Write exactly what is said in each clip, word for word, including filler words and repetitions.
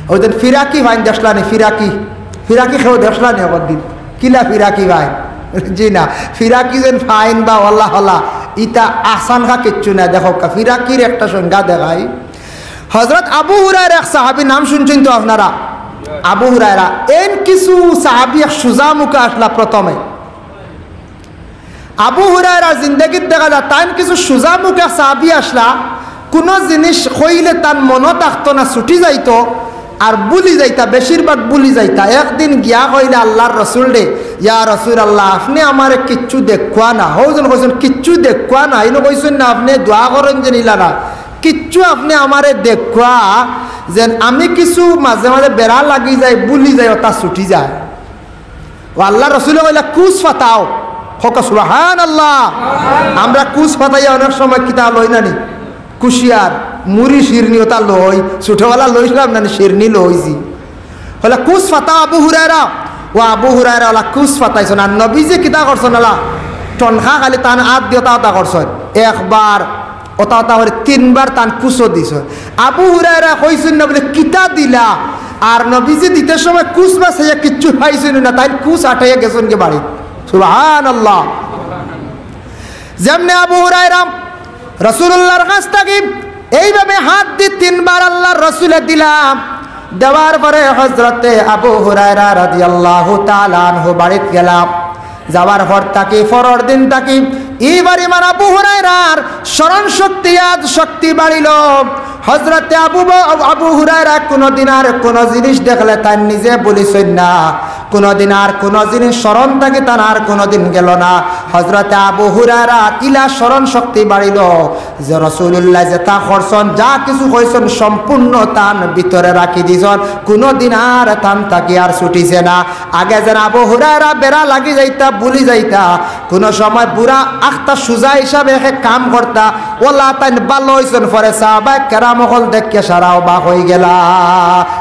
ওই দিন ফিরাকি ফাইন দেখছলানি, ফিরাকি, ফিরাকি কেউ দেখছলানি একদিন? কিলা ফিরাকি ফাইন? জি না, ফিরাকি যেন ফাইন বা ওলা হলা, ইতা আসানখা কিচ্ছু না। দেখউক্কা, ফিরাকির একটা সংজ্ঞা দেখাই। হযরত আবু হুরায়রা এক সাহাবী, নাম শুনছইন তো আপনারা, আবু হুরায়রা। এইন কিছু সাহাবী এক সুজা মুখে আছলা প্রথমে। আবু হুরায়রার জিন্দেগিত দেখা যায়, তাইন কিছু সুজা মুখে সাহাবী আছলা, কুনু জিনিস কইলে তান মনো থাকতো না, ছুটি যাইতো, আর ভুলি যাইতা, বেশিরভাগ ভুলি যাইতা। একদিন গিয়া কইলা আল্লার রসুলরে, "ইয়া রাসুলাল্লাহ, আপনে আমারে কিচ্ছু দেখুয়া না।" হউ যেন কইছইন, "কিচ্ছু দেখুয়া না।" ইনো কইছইন না, "আপনে দোয়া করইন যেন ইলা না, কিচ্ছু আপনে আমারে দেখুয়া, যেন আমি কিছু মাঝে মাঝে বেড়া লাগি যায়, ভুলি যায়, ওটা ছুটি যায়।" ও আল্লার রসুলে কইলা, "কুছ ফাতাও।" কউক্কা সুবহানাল্লাহ। আমরা কুছ ফাতাইয়া অনেক সময় কিতা লই না নি? কুশিয়ার, মুড়ি, শিরনি ওটা লই, ছোটবেলা লইছলাম না নি, শিরনি লইছি। কইলা, "কুছ ফাতাও আবু হুরায়রা।" ও আবু হুরায়রা ওলা কুছ ফাতাইছইন। আর নবীজিয়ে কিতা করছইন ওলা? ঠনখা খালি তান আত দি ওটা ওটা করছইন। একবার ওটা ওটা করি তিনবার তান কুছও দিছইন। আবু হুরায়রা কইছইন না বুলে, "কিতা দিলা?" আর নবীজি দিতে সময় কুছ বাছাইয়া কিচ্ছু পাইছইন না, তাইন কুছ আটাইয়া গেছইন গি বাড়িত। সুবহানাল্লাহ। যেমনে আবু হুরায়রা রাসুলুল্লাহর কাছ থাকি এইভাবে হাত দি তিনবার আল্লার রসুলে দিলা, দেওয়ার পরে হজরতে আবু হুরায়রা রাদিয়াল্লাহু তাআলা আনহু বাড়িত গেলা। যাওয়ার পর থাকি, পরর দিন থাকি, ই পরিমাণ আবু হুরায়রার স্মরণ শক্তি, ইয়াদ শক্তি বাড়িলো। হজরতে আবু ব-, আবু হুরায়রা কুনুদিন আর কুনু জিনিস দেখলে তাইন নিজে ভুলিছইন না, কুনুদিন আর কুনু জিনিস স্মরণ থাকি তান আর কুনুদিন গেলো না। হজরতে আবু হুরায়রার ইলা স্মরণ শক্তি বাড়িলো যে রসুলুল্লায় যেতা করছইন, যা কিছু কইছইন, সম্পূর্ণ তান ভিতরে রাখি দিছইন, কুনুদিন আর তান থাকি আর ছুটিছে না। আগে যেন আবু হুরায়রা বেড়া লাগি যাইতা, ভুলি যাইতা, কুনু সময় বুড়া আখতা সুজা হিসাবে হে কাম করতা, ওলা তাইন ভালা অইছইন, পরে সাহাবায়ে কেরাম অকল দেখিয়া সারা অবাক অইগেলা।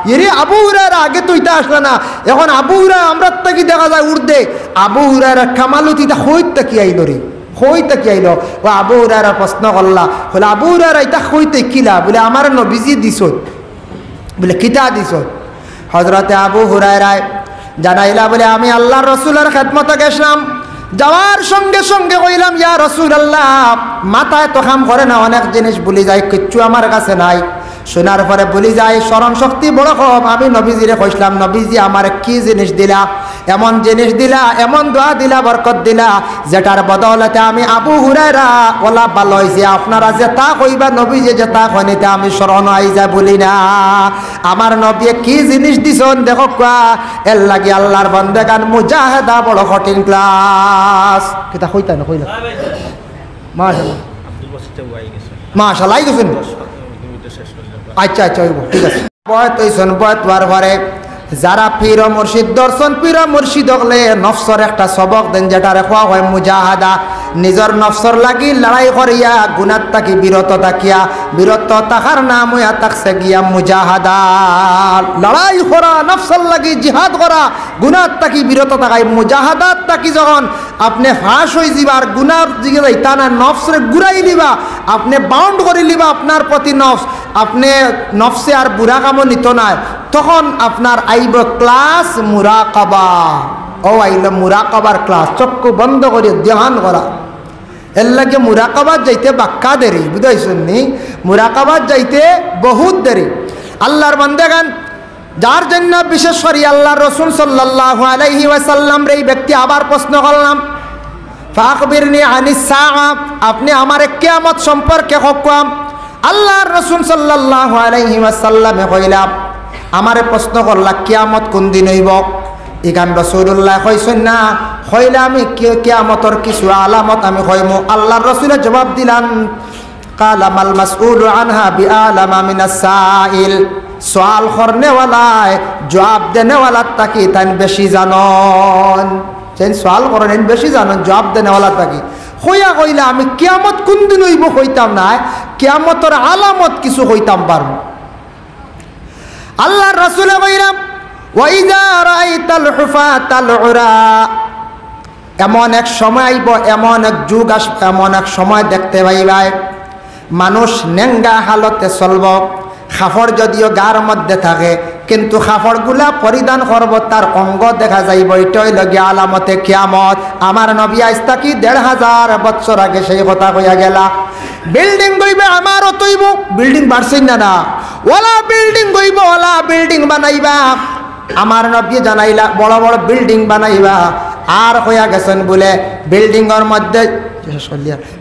ইরে আবু হুরায়রা আগে তো ইতা আছলা না, এখন আবু হুরায়রা আমরার থাকি দেখা যায় উর্ধে। আবু হুরায়রার কামালত ইতা কইত থাকি আইলো রে, কইত থাকি আইলো? ও আবু হুরায়রারে প্রশ্ন করলা, কইলা, "আবু হুরায়রা, ইতা কইত থাকি কিলা?" বুলে, "আমারে নবীজিয়ে দিছইন।" বুলে, "কিতা দিছইন?" হজরতে আবু হুরায়রায় জানাইলা বুলে, "আমি আল্লার রসুলর খেদমতো গেছলাম, যাওয়ার সঙ্গে সঙ্গে কইলাম, 'ইয়া রাসুলাল্লাহ, মাথায় তো কাম করে না, অনেক জিনিস ভুলি যাই, কিচ্ছু আমার কাছে নাই।' শুনার পরে ভুলি যাই, স্মরণ শক্তি বড় কম। আমি নবীজিরে কইছলাম, নবীজিয়ে আমারে কি জিনিস দিলা, এমন জিনিস দিলা, এমন দোয়া দিলা, বরকত দিলা, যেটার বদৌলতে আমি আবু হুরায়রা ওলা ভালা অইছি। আপনারা যেতা কইবা, নবীজিয়ে যেতা কইন, ইতা আমি স্মরণ আই যায়, ভুলি না। আমার নবীয়ে কি জিনিস দিছইন দেখউক্কা।" এরলাগি আল্লার বন্দেগান, মুজাহাদা বড় কঠিন ক্লাস। কিতা কইতা না কইলা? মাশাআল্লাহ। মাশাআল্লাহ, আই গেছইন। আচ্ছা, আচ্ছা, অইবো, ঠিক আছে। বয়ত অইছইন, বয়ত অওয়ার পরে যারা পীর ও মুর্শিদ ধরছইন, পীর ও মুর্শিদ অকলে নফসর একটা সবক দেইন, যেটারে কওয়া অয় মুজাহাদা। নিজর নফসর লাগি লড়াই করিয়া, গুনার থাকি বিরত থাকিয়া, বিরত থাকার নাম অইয়া থাকছে গিয়া মুজাহাদা। লড়াই করা, নফসর লাগি জিহাদ করা, গুনার থাকি বিরত থাকায়। মুজাহাদার থাকি যখন আপনে ফাঁস অইযিবা আর গুনার দিকে যাইতা না, নফসরে ঘুরাই লিবা, আপনে বাউন্ড করি লিবা আপনার প্রতি নফস, আপনে নফসে আর বুরা কামো নিতো নায়, তখন আপনার আইবো ক্লাস মুরাকাবা। অউ আইলো মুরাকাবার ক্লাস, চক্ষু বন্ধ করি ধ্যান করা। এরলাগি মুরাকাবাত যাইতে বাক্কা দেরি, বুঝাইছইন নি? মুরাকাবাত যাইতে বহুত দেরি। আল্লার বন্দেগান, যার জন্য বিশেষ করি আল্লার রসুল সাল্লাল্লাহু আলাইহি ওয়াসাল্লামরে ই ব্যক্তি আবার প্রশ্ন করলাম, "ফাআখবিরনি আনিস সাআ", আপনে আমারে কিয়ামত সম্পর্কে কউক্কা। আল্লার রসুল সাল্লাল্লাহু আলাইহি ওয়াসাল্লামে কইলা, আমারে প্রশ্ন করলা, "কিয়ামত কুনদিন অইবো?" ইখান রসুলুল্লায় কইছইন না, কইলা, "আমি কি-, কিয়ামতর কিছু আলামত আমি কইমু।" আল্লার রসুলে জবাব দিলান, "কালা মাল মাসউলু আনহা বিআলামা মিনাস সাইল।" সওয়াল করনেওয়ালায় জবাব দেনেওয়ালার থাকি তাইন বেশি জানইন। যেইন সওয়াল করইন, এইন বেশি জানইন জবাব দেনেওয়ালার থাকি। কইয়া কইলা, "আমি কিয়ামত কুনদিন অইবো কইতাম নায়, কিয়ামতর আলামত কিছু কইতাম পারমু।" আল্লার রসুলে কইরা, "ওয়াইজা রাআইতাল হুফাতাল উরা", এমন এক সময় আইবো, এমন এক যুগ আসবো, এমন এক সময় দেখতে পাইবায়, মানুষ নেংগা হালতে চলবো, কাপড় যদিও গার মধ্যে থাকে, কিন্তু কাপড়গুলা পরিধান করবো, তার অঙ্গ দেখা যাইবো, ইটা অইলো গিয়া আলামতে কিয়ামত। আমার নবী আইজ থাকি দেড় হাজার বছর আগে সেই কথা কইয়া গেলা। বিল্ডিং অইবো, ইমারত অইবো, বিল্ডিং বাড়ছে না, না, ওলা বিল্ডিং অইবো, ওলা বিল্ডিং বানাইবা। আমার নবী জানাইলা বড় বড় বিল্ডিং বানাইবা। আর কইয়া গেছইন বুলে বিল্ডিংর মধ্যে,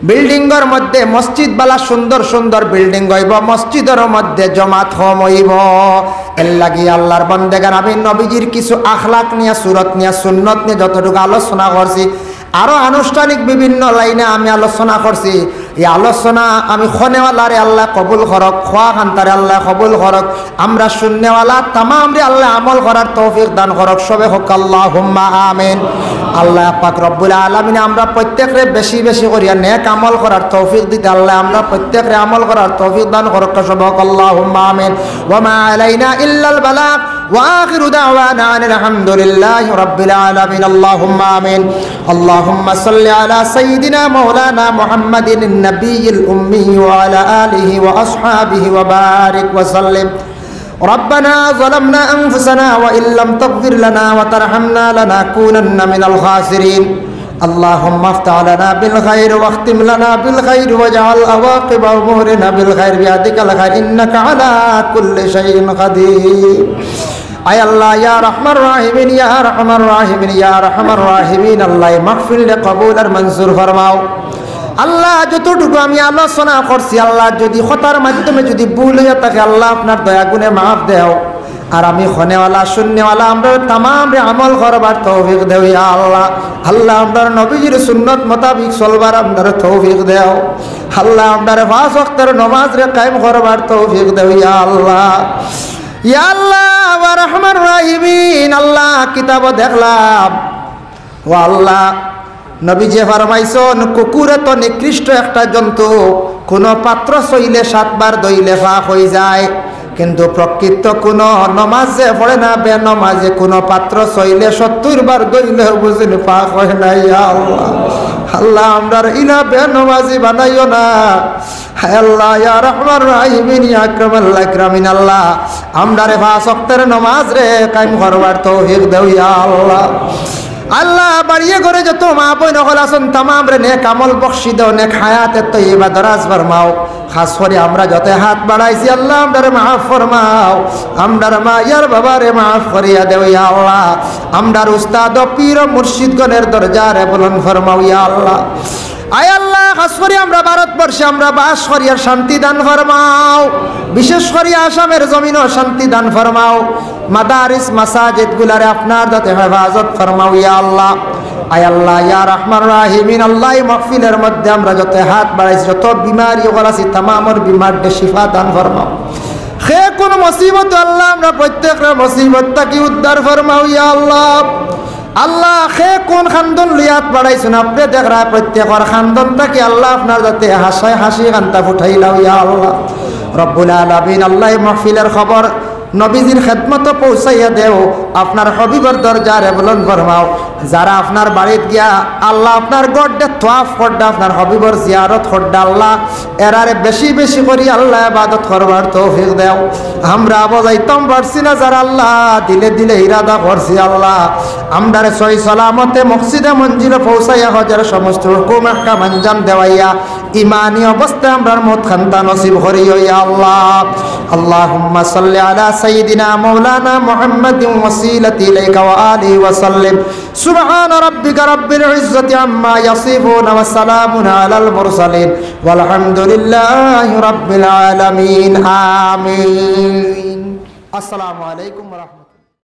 বিল্ডিংর মধ্যে মসজিদ বালা সুন্দর সুন্দর বিল্ডিং অইবো, মসজিদর মধ্যে জমাত কম অইবো। এর লাগি আল্লাহর বন্দেগান, আমি নবীজির কিছু আখলাক নিয়া, সুরত নিয়া, সুন্নত নিয়া যতটুকু আলোচনা করছি, আরো আনুষ্ঠানিক বিভিন্ন লাইনে আমি আলোচনা করছি। এই আলোচনা আমি কওনেওয়ালারে আল্লায় কবুল করউক, কওয়া খান্তারে আল্লায় কবুল করউক, আমরা শুননেওয়ালা তামামরে আল্লায় আমল করার তৌফিক দান করউক। সবে কউক্কা আল্লাহুম্মা আমিন। আল্লাহ পাক রব্বুল আলামিন আমরা প্রত্যেকরে বেশি বেশি করিয়া নেক আমল করার তৌফিক দিতা, আল্লায় আমরা প্রত্যেকরে আমল করার তৌফিক দান করউক। সবে কউক্কা আল্লাহুম্মা আমিন। ওয়া মা আলাইনা ইল্লাল বালাগ। وآخر دعوانا أن الحمد لله رب العالمين. اللهم آمين. اللهم صل على سيدنا مولانا محمد النبي الأمي وعلى آله وأصحابه وبارك وسلم. ربنا ظلمنا أنفسنا وإن لم تغفر لنا وترحمنا لنكونن من الخاسرين. اللهم افتح لنا بالخير واختم لنا بالخير واجعل عواقب أمورنا بالخير بيدك الخير إنك على كل شيء قدير. আয় আল্লাহ, ইয়া আরহামার রাহিমিন, ইয়া আরহামার রাহিমিন, ইয়া আরহামার রাহিমিন, আল্লাহ, এই মাহফিলরে কবুল আর মঞ্জুর ফরমাও। আল্লাহ, যতটুকু আমি আলোচনা করছি, আল্লাহ, যদি কথার মাধ্যমে যদি ভুল অইয়া থাকে, আল্লাহ, আপনার দয়া গুণে মাফ দেও। আর আমি কওনেওয়ালা, শুননেওয়ালা, আমরারে তামামরে আমল করবার তৌফিক দেও, ইয়া আল্লাহ। আল্লাহ, আমরার নবীজির সুন্নত মোতাবিক চলবার আমরারে তৌফিক দেও। আল্লাহ, আমরারে পাঁচ ওয়াক্তর নমাজরে কায়েম করবার তৌফিক দেও, ইয়া আল্লাহ। ইয়া আল্লাহ, ইয়া আরহামার রাহিমিন, আল্লাহ, কিতাবো দেখলাম, ও আল্লাহ, নবীজিয়ে ফরমাইছইন, কুকুর অতো নিকৃষ্ট একটা জন্তু, কুনু পাত্র ছইলে সাতবার ধইলে পাক অইযায়, কিন্তু প্রকৃত কুনু নমাজ যে পড়ে না, বেনমাজে কুনু পাত্র ছইলে সত্তর বার ধইলেও বুঝইন পাক অয় না। ইয়া আল্লাহ, আল্লাহ, আমরারে ইলা বেনমাজি বানাইও না। হায় আল্লাহ, ইয়া আরহামার রাহিমিন, ইয়া আকরামাল আকরামিন, আল্লাহ, আমরারে পাঁচ ওয়াক্তর নমাজরে কায়েম করবার তৌফিক দেও, ইয়া আল্লাহ। আল্লাহ, বাড়িয়ে ঘরে যত মা বইন অকল আছইন, তামামরে নেক আমল বখশি দেও, নেক হায়াতে তৈয়বা দরাজ ফরমাও। খাছ করি আমরা যত হাত বাড়াইছি, আল্লাহ, আমরারে মাফ ফরমাও, আমরার মা আর বাবারে মাফ করিয়া দেও, ইয়া আল্লাহ। আমরার উস্তাদ ও পীর ও মুর্শিদগণের দরজারে বুলন্দ ফরমাও, ইয়া আল্লাহ। আয় আল্লাহ, খাছ করি আমরা ভারতবর্ষে আমরা বাস করি, আর শান্তি দান ফরমাও। বিশেষ করি আসামের জমিনো শান্তি দান ফরমাও। মাদারিস, মাসাজিদ গুলারে আপনার যাতে হেফাজত ফরমাও, ইয়া আল্লাহ। আয় আল্লাহ, ইয়া আরহামার রাহিমিন, আল্লাহ, এই মাহফিলর মধ্যে আমরা যত হাত বাড়াইছি, যত বিমারি অকল আছি, তামামর বিমাররে শিফা দান ফরমাও। কে কুন মুসিবত, আল্লাহ, আমরা প্রত্যেকরে মুসিবত থাকি উদ্ধার ফরমাও, ইয়া আল্লাহ। আল্লাহ, কে কুন কান্দন লইয়া আত বাড়াইছইন, আপনে দেখরা প্রত্যেকর কান্দন থাকি, আল্লাহ, আপনার যাতে হাসায় হাসি কান্দা ফুটাইলাও, ইয়া আল্লাহ। রব্বুল আলামিন, আল্লাহ, এই মাহফিলর খবর নবীজির খেদমতো পৌঁছাইয়া দেও, আপনার হাবিবর দরজারে বুলন্দ ফরমাও। যারা আপনার বাড়িত গিয়া, আল্লাহ, আপনার ঘররে তওয়াফ কররা, আপনার হাবিবর জিয়ারত কররা, আল্লাহ, এরারে বেশি বেশি করি, আল্লাহ, ইবাদত করবার তৌফিক দেও। আমরা আবো যাইতাম পারছি না, যারা, আল্লাহ, দিলে দিলে ইরাদা করছি, আল্লাহ, আমরারে সহি সালামতে মসজিদে মঞ্জিলো পৌঁছাইয়া হজর সমস্ত হুকুম আহকাম আঞ্জাম দেওয়াইয়া ইমানি অবস্থায় আমরার মউত খান্তা নসিব করিও, ইয়া আল্লাহ। اللهم صل على سيدنا مولانا محمد وسيلة إليك وآله وسلم. سبحان ربك رب العزة عما يصفون وسلام على المرسلين والحمد لله رب العالمين. آمين. السلام عليكم ورحمة الله.